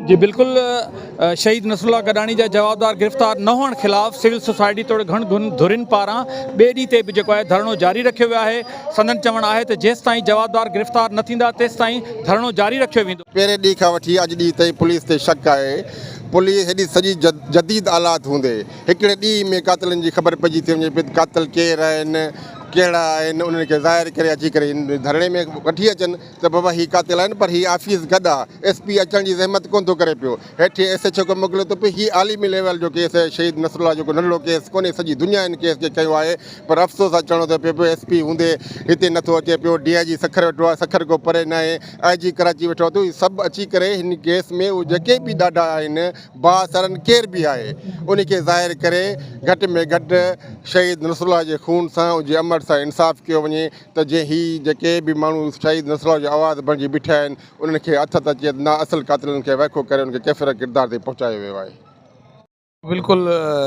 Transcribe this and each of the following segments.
جي بلڪل شهيد نصرالله گڏاڻي جا جوابدار گرفتار نه هئڻ خلاف سول سوسائٽي توڙي گهڻ گهن ڌرين پاران ٻئي ڏينهن تي به جيڪو آهي ڌرڻو جاري رکيو ويو آهي سندن چوڻ آهي ته جيستائين جوابدار گرفتار نه ٿيندا تيستائين ڌرڻو جاري رکيو ويندو. پهرين ڏينهن کان وٺي اڄ ڏينهن تائين پوليس تي شڪ آهي پوليس هيڏي سڄي جديد آلات هوندي هڪڙي ڏينهن ۾ قاتلن جي خبر پئجي ٿي وڃي پئي ته قاتل ڪير آهن ڪهڙا آهن انهن کي ظاهر ڪري اچي ڪري ڌرڻي ۾ وٺي اچن ته بابا هي قاتل آهن پر هي آفيس گڏ آ ايس پي اچڻ جي زحمت ڪونه ٿو ڪري پيو هيٺ ايس ايڇ او کي موڪلي ٿو پيو هي عالمي ليول جو ڪيس آهي شهيد نصرالله جو ڪو ننڍڙو ڪيس ڪونهي سڄي دنيا هن ڪيس کي کنيو آهي پر افسوس آ چوڻو ٿو پئي پيو ايس پي هوندي هتي نٿو اچي پيو ڊي I جي سکر ويٺو آهي سکر ڪو پري ناهي آء جي ڪراچي ويٺو آهي ته اهي سڀ اچي ڪري هن ڪيس ۾ اهي جيڪي به ڏاڍا آهن بااثرن ڪير به آهي ان کي ظاهر ڪري گهٽ ۾ گهٽ شهيد نصرالله جي خون سان ان جي امڙ سان انصاف ڪيو وڃي ته جي هي جيڪي به ماڻهو شهيد نصرالله جو آواز بڻجي بيٺا آهن انهن کي هٿ ته اچي نا اصل قاتلن کي وائکو ڪري انهن کي ڪيفر ڪردار تائين پهچايو ويو آهي. بلڪل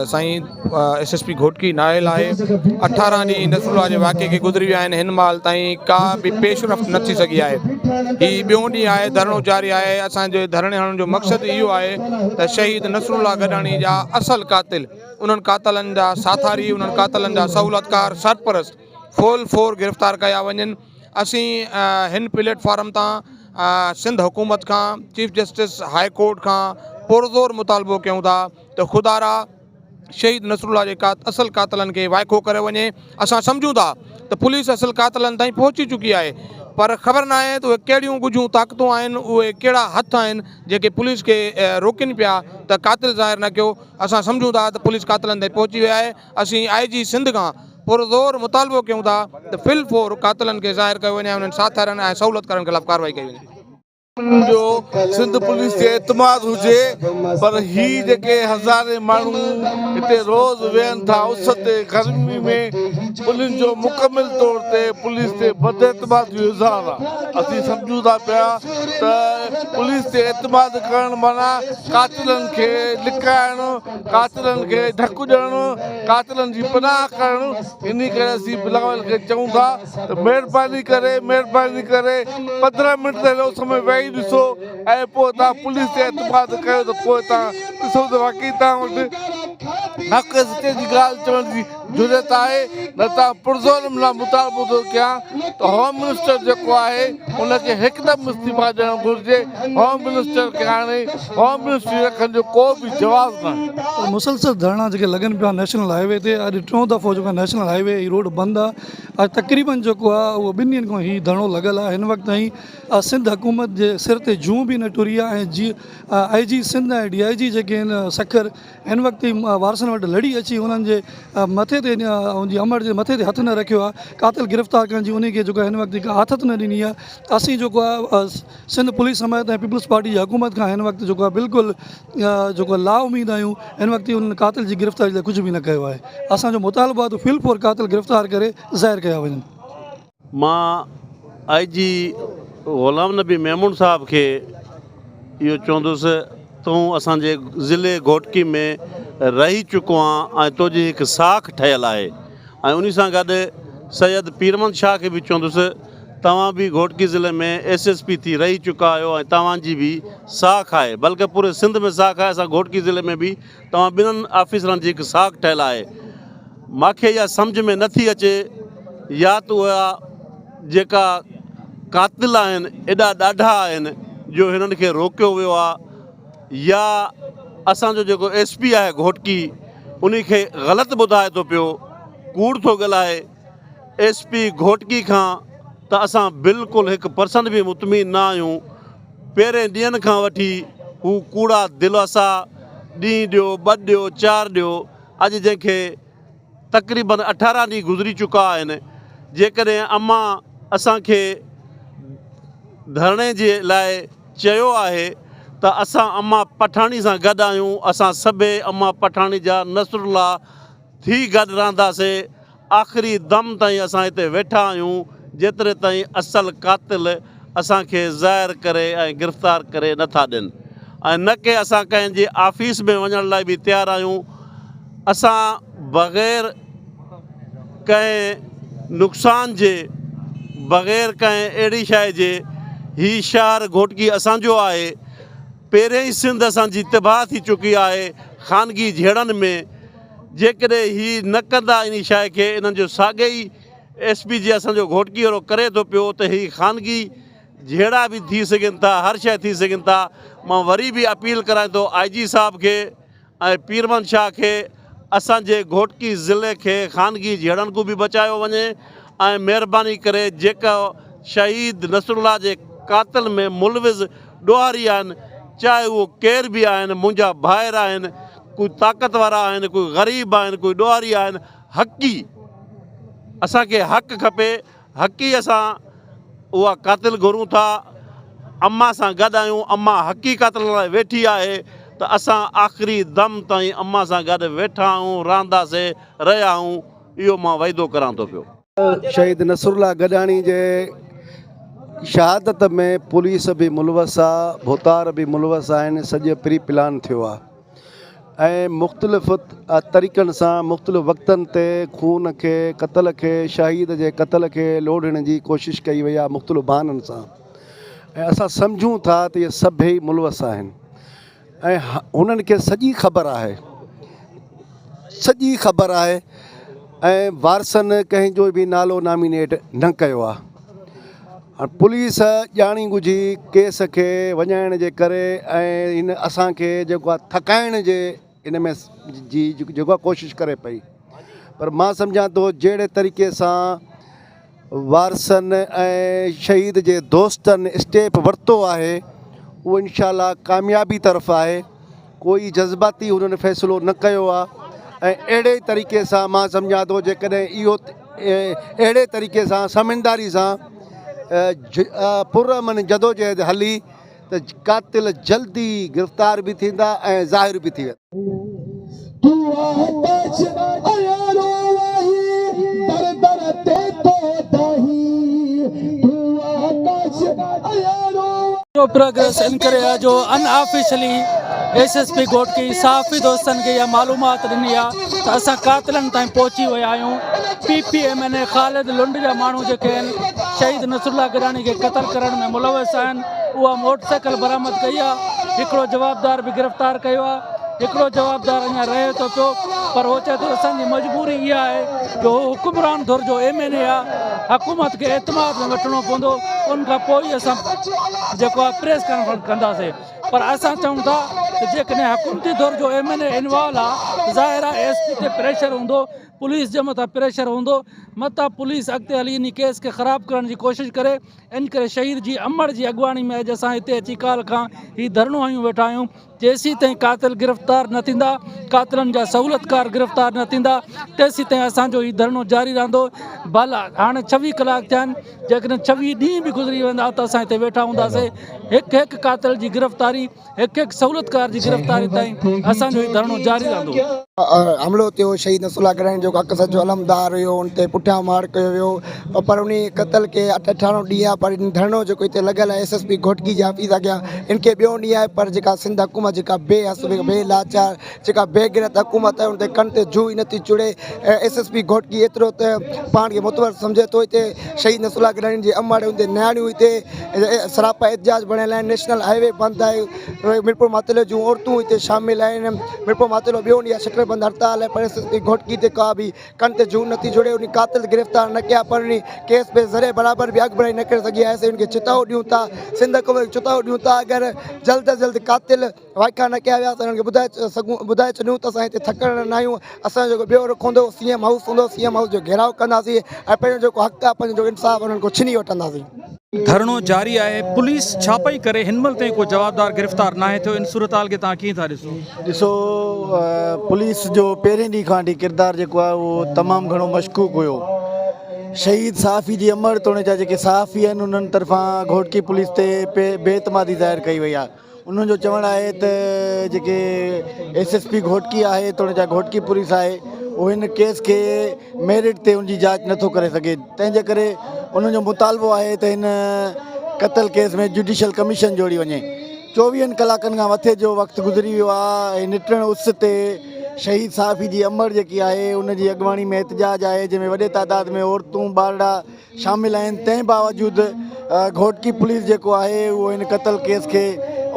سائين ايس ايس پي گهوٽڪي نااهل آهي 18 ڏينهن نصرالله جي واقعي کي گذري ويا آهن هن مهل تائين ڪا به پيش رفت نه ٿي سگهي آهي هي ٻيون ڏينهن آهي ڌرڻو جاري آهي اسان جي ڌرڻي هڻڻ جو مقصد اهو آهي ته شهيد نصرالله گڏاڻي جا اصل قاتل انهن قاتلن جا ساٿاري انهن قاتلن جا سهولتڪار سرپرست فول فور گرفتار ڪيا وڃن اسين هن پليٽ فارم تان سنڌ حڪومت کان چيف جسٽس هاء ڪورٽ کان پرزور مطالبو ڪيون ٿا ته خدارا شهيد نصرالله جي اصل قاتلن کي وائکو ڪريو وڃي اسان سمجهون ٿا ته پوليس اصل قاتلن تائين پهچي چڪي آهي پر خبر ناهي ته اهي ڪهڙيون ڳجهيون طاقتون آهن اهي ڪهڙا هٿ آهن جيڪي پوليس کي روڪين پيا ته قاتل ظاهر نه ڪيو اسان سمجهون ٿا ته پوليس قاتلن تائين پهچي وئي آهي اسين آء جي سنڌ کان پرزور مطالبو ڪيون ٿا ته في الفور قاتلن کي ظاهر ڪيو وڃي ۽ انهن ساٿارين ۽ سهولتڪارن خلاف ڪارروائي ڪئي وڃي. جو سنڌ پوليس تي اعتماد هجي پر هي جيڪي هزارين ماڻهو هتي روز ويهن ٿا اس تي گرمي ۾ انهن جو مڪمل طور تي پوليس تي بداعتمادي جو اظهار آهي اسين سمجهون ٿا پيا ته پوليس تي اعتماد ڪرڻ معنيٰ قاتلن کي لڪائڻ قاتلن کي ڍڪ ڏيڻ، قاتلن جي پناهه ڪرڻ، انهي ڪري اسين بلاول کي چئون ٿا ته مهرباني ڪري مهرباني ڪري 15 منٽ ته هن اس ۾ ويهي ڏسو ۽ پوء توهان پوليس تي اعتماد ڪيو ته پوء توهان ڏسو ته واقعي توهان وٽ حق سچ جي ڳالهه چوڻ جي جرئت آهي نه ته پرزور لاء مطالبو ٿو ڪيان ته هوم منسٽر جيڪو آهي ان کي هڪدم استعيفا ڏيڻ گهرجي هوم منسٽر کي هاڻي هوم منسٽري رکڻ جو ڪو به جواز ناهي. مسلسل ڌرڻا جيڪي لڳن پيا نيشنل هاء وي تي اڄ ٽيون دفعو جيڪو نيشنل هاء وي هي روڊ بند آهي اڄ تقريبن جيڪو آهي اهو ٻن ڏينهن کان هي ڌرڻو لڳل آهي هن وقت تائين سنڌ حڪومت جي سر تي جون به نه ٽري آهي ۽ جي آء جي سنڌ ۽ ڊي I جي جيڪي آهن سکر هن وقت ئي وارثن وٽ لڙي اچي انهن جي مٿي تي ان جي امڙ جي مٿي تي هٿ نه رکيو آهي قاتل گرفتار ڪرڻ جي انهي کي جيڪو هن وقت هڪ آٿت نه ڏني آهي اسين جيڪو آهي سنڌ پوليس سميت ۽ پيپلز پارٽي جي حڪومت کان هن وقت جيڪو آهي بلڪل جيڪو لا اميد آهيون هن وقت انهن قاتل جي گرفتاري لاء ڪجهه به نه ڪيو آهي اسان جو مطالبو آهي ته في الفور قاتل گرفتار ڪري ظاهر ڪيا وڃن. مان آء جي غلام نبي ميمڻ صاحب کي اهو چوندس تون اسان جي ضلعي گهوٽڪي ۾ رهي چڪو آن ۽ تنهنجي هڪ ساک ٺهيل آهي ۽ انهي سان گڏ سيد پيرمند شاهه کي به چوندس توهان به گهوٽڪي ضلعي ۾ ايس ايس پي ٿي رهي چڪا آهيو ۽ توهان جي به ساک آهي بلڪه پوري سنڌ ۾ ساک آهي اسان گهوٽڪي ضلعي ۾ به توهان ٻنهن آفيسرن جي هڪ ساک ٺهيل آهي. ماکي اها سمجهه ۾ نه ٿي اچي يا ته اها جيڪا قاتل آهن ايڏا ڏاڍا آهن جو هنن کي روڪيو ويو آهي يا اسان جو جيڪو ايس پي آهي گهوٽڪي انهي کي غلط ٻڌائي ٿو پيو ڪوڙ ٿو ڳالهائي ايس پي گهوٽڪي کان ته اسان بلڪل هڪ پرسنٽ به مطمئن نه آهيون پهرين ڏينهن کان وٺي هو ڪوڙا دلاسا ڏينهن ڏيو ٻه ڏيو چار ڏيو اڄ جنهن کي تقريبن 18 ڏينهن گذري چڪا آهن جيڪڏهن امان اسان کي ڌرڻي جي لاء چيو آهي ته اسان امان پٺاڻي سان گڏ آهيون اسان سڀئي امان پٺاڻي جا نصرالله ٿي گڏ رهنداسي آخري دم تائين اسان هتي ويٺا آهيون جيتري تائين اصل قاتل اسان کي ظاهر ڪري ۽ گرفتار ڪري نه ٿا ڏين ۽ نه ڪي اسان ڪنهن جي آفيس ۾ وڃڻ لاء به تيار آهيون اسان بغير ڪنهن نقصان جي بغير ڪنهن اهڙي شيء جي هي شهر گهوٽڪي اسان جو آهي. پهرين ئي سنڌ اسان جي تباهه ٿي چڪي آهي خانگي جهيڙن ۾ جيڪڏهن هي نه ڪندا انهي شيء کي انهن جو ساڳي ئي ايس پي جي اسان جو گهوٽڪي وارو ڪري ٿو پيو ته هي خانگي جهيڙا به ٿي سگهن ٿا هر شيء ٿي سگهن ٿا مان وري به اپيل ڪران ٿو آء جي صاحب کي ۽ پيرمن شاهه کي اسان جي گهوٽڪي ضلعي کي خانگي جهيڙن کان به بچايو وڃي ۽ مهرباني ڪري جيڪا شهيد نصرالله جي قاتل ۾ ملوث ڏوهاري آهن چاهي اهو ڪير به آهن منهنجا ڀائر آهن ڪوئي طاقت وارا آهن ڪوئي غريب آهن ڪوئي ڏوهاري آهن حقي اسان کي حق کپي حقي اسان اها قاتل گهرون ٿا امان سان گڏ آهيون امان حقي قاتل لاء ويٺي آهي ته اسان آخري دم تائين امان سان گڏ ويٺا آهيون رهنداسي رهيا آهيون اهو مان وعدو ڪران ٿو پيو. شهيد نصرالله گڏاڻي جي شهادت ۾ پوليس به ملوث آ ڀوتار به ملوث آهن سڄو پري پلان ٿيو آ. ۽ مختلف طريقن سان مختلف وقتن تي خون کي قتل کي شهيد جي قتل کي لوڙهڻ جي ڪوشش ڪئي وئي آهي مختلف بهانن سان ۽ اسان سمجهون ٿا ته اهي سڀئي ملوث آهن ۽ هنن کي سڄي خبر آهي سڄي خبر آهي ۽ وارثن ڪنهن جو به نالو نامينيٽ نه ڪيو آهي هاڻ پوليس ڄاڻي ڳجهي ڪيس کي وڃائڻ جي ڪري ۽ هن اسان کي جيڪو آهي ٿڪائڻ جي ان ۾ جي جيڪو آهي ڪوشش ڪري پئي پر مان سمجهان ٿو جهڙي طريقي سان وارثن ۽ شهيد جي دوستن اسٽيپ ورتو آهي اهو انشاء الله ڪاميابي طرف آهي ڪوئي جذباتي هنن فيصلو نه ڪيو آهي ۽ اهڙي طريقي سان مان سمجهان ٿو جيڪڏهن اهو اهڙي طريقي سان سمجهداري سان پرامن جدوجهد هلي ته قاتل جلدي گرفتار به ٿيندا ۽ ظاهر به ٿي ويندا. تون آتش ايارو آهين در در تي ٿو دانهين تون آتش ايارو. جو پروگريس ان ڪري آهي جو unofficially S S P Ghotki صحافي دوستن کي اها معلومات ڏني آهي ته اسان قاتلن تائين پهچي ويا آهيون P P M N A Khalid Lund جا ماڻهو جيڪي آهن شهيد نصرالله گڏاڻي کي قتل ڪرڻ ۾ ملوث آهن اها موٽر سائيڪل برآمد ڪئي آهي هڪڙو جوابدار به گرفتار ڪيو آهي هڪڙو جوابدار اڃا رهي ٿو پيو پر هو چئي ٿو اسان جي مجبوري اها آهي جو هو حڪمران ڌر جو ايم اين اي آهي حڪومت کي اعتماد ۾ وٺڻو پوندو ان کان پوء ئي اسان جيڪو آهي پريس ڪانفرنس ڪنداسين پر اسان چئون ٿا ته جيڪڏهن حڪومتي ڌر جو ايم اين اي انوالو آهي ظاهر آهي ايس پي تي پريشر هوندو پوليس جي مٿان پريشر هوندو متان پوليس اڳتي هلي انهي ڪيس کي خراب ڪرڻ جي ڪوشش ڪري ان ڪري شهيد جي امڙ جي اڳواڻي ۾ اڄ اسان هتي اچي ڪالهه کان هي ڌرڻو هنيون ويٺا آهيون جيسيتائين قاتل گرفتار نه ٿيندا، قاتلن جا سهولتڪار گرفتار نه ٿيندا، تيسيتائين اسان جو هي ڌرڻو جاري رهندو. ڀل هاڻي 26 ڪلاڪ ٿيا آهن، جيڪڏهن 26 ڏينهن به گذري ويندا ته اسان هتي ويٺا هونداسين. هڪ هڪ قاتل جي گرفتاري، هڪ هڪ سهولتڪار جي گرفتاري تائين اسان جو هي ڌرڻو جاري رهندو. حملو ٿيو شهيد نصرالله گڏاڻي جيڪو حق سچ جو علمدار هيو ان تي پٺيان مار ڪيو ويو پر انهي قتل کي اٺ اٺارهون ڏينهن آهي پر ڌرڻو جيڪو هتي لڳل آهي ايس ايس پي گهوٽڪي جي آفيس اڳيان ان کي ٻيو ڏينهن آهي پر جيڪا سنڌ حڪومت جيڪا بي حس بي لاچار جيڪا بي غيرت حڪومت آهي ان تي ڪن تي جوء ئي نٿي چڙهي ايس ايس پي گهوٽڪي ايترو ته پاڻ کي متور سمجهي ٿو هتي شهيد نصرالله گڏاڻي جي امڙ ان تي نياڻيون هتي سراپا احتجاج بڻيل آهن نيشنل هاء وي بند آهي ميرپور ماتلي جون عورتون هتي شامل آهن ميرپور ماتلو ٻيو ڏينهن شٽر بند هڙتال آهي پر ايس ايس پي گهوٽڪي تي ڪا به ڪن تي جون نٿي جڙي انهي قاتل گرفتار نه ڪيا پر انهي ڪيس ۾ ذري برابر به اڳڀرائي نه ڪري سگهي آهي اسين ان کي چتاء ڏيون ٿا سنڌ حڪومت کي چتاء ڏيون ٿا اگر جلد از جلد قاتل وائکا نه ڪيا ويا ته انهن کي ٻڌائي سگهون ٻڌائي ڇڏيون ته اسان هتي ٿڪڻ نه آهيون اسان جو جيڪو ٻيو رخ هوندو سي ايم هائوس هوندو سي ايم هائوس جو گهيراء ڪنداسين ۽ پنهنجو جيڪو حق آهي پنهنجو جيڪو انصاف انهن کان ڇني وٺنداسين. ڌرڻو جاري آهي، پوليس ڇاپا ئي ڪري هن مهل تائين ڪو جوابدار گرفتار ناهي ٿيو، ان صورتحال کي توهان ڪيئن ٿا ڏسو؟ ڏسو پوليس جو پهرين ڏينهن کان وٺي ڪردار جيڪو آهي اهو تمام گهڻو مشڪوڪ هيو، شهيد صحافي جي امڙ توڻي جا جيڪي صحافي آهن انهن طرفان گهوٽڪي پوليس تي بي اعتمادي ظاهر ڪئي وئي آهي، انهن جو چوڻ آهي ته جيڪي ايس ايس پي گهوٽڪي آهي توڻي جا گهوٽڪي پوليس آهي اهو هن ڪيس کي ميرٽ تي ان جي جاچ نٿو ڪري سگهي تنهن جي ڪري انهن جو مطالبو آهي ته هن قتل ڪيس ۾ جوڊيشل ڪميشن جوڙي وڃي چوويهن ڪلاڪن کان مٿي جو وقت گذري ويو آهي ۽ نٽڻ اس تي شهيد صحافي جي امڙ جيڪي آهي ان جي اڳواڻي ۾ احتجاج آهي جنهن ۾ وڏي تعداد ۾ عورتون ٻارڙا شامل آهن تنهن باوجود گهوٽڪي پوليس جيڪو آهي اهو هن قتل ڪيس کي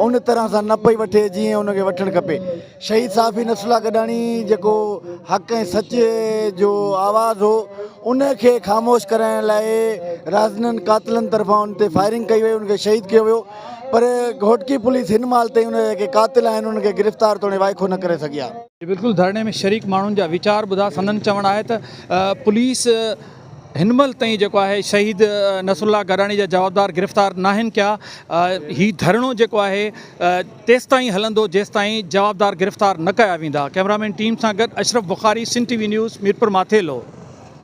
ان طرح سان نه پئي وٺي جيئن ان کي وٺڻ کپي. شهيد صحافي نصرالله گڏاڻي جيڪو حق ۽ سچ جو آواز هو ان کي خاموش ڪرائڻ لاء رازنن قاتلن طرفان ان تي فائرنگ ڪئي وئي ان کي شهيد ڪيو ويو پر گهوٽڪي پوليس هن مهل تائين ان جا جيڪي قاتل آهن انهن کي گرفتار توڻي وائکو نه ڪري سگهي آهي. بلڪل ڌرڻي ۾ شريڪ ماڻهن جا ويچار ٻڌا سندن چوڻ آهي ته پوليس هن مهل تائين جيڪو آهي شهيد نصرالله گڏاڻي جا جوابدار گرفتار ناهن ڪيا هي ڌرڻو جيڪو آهي تيستائين هلندو جيستائين جوابدار گرفتار نه ڪيا ويندا ڪئميرامين ٽيم سان گڏ Ashraf Bukhari Sindh T V news Mirpur Mathelo.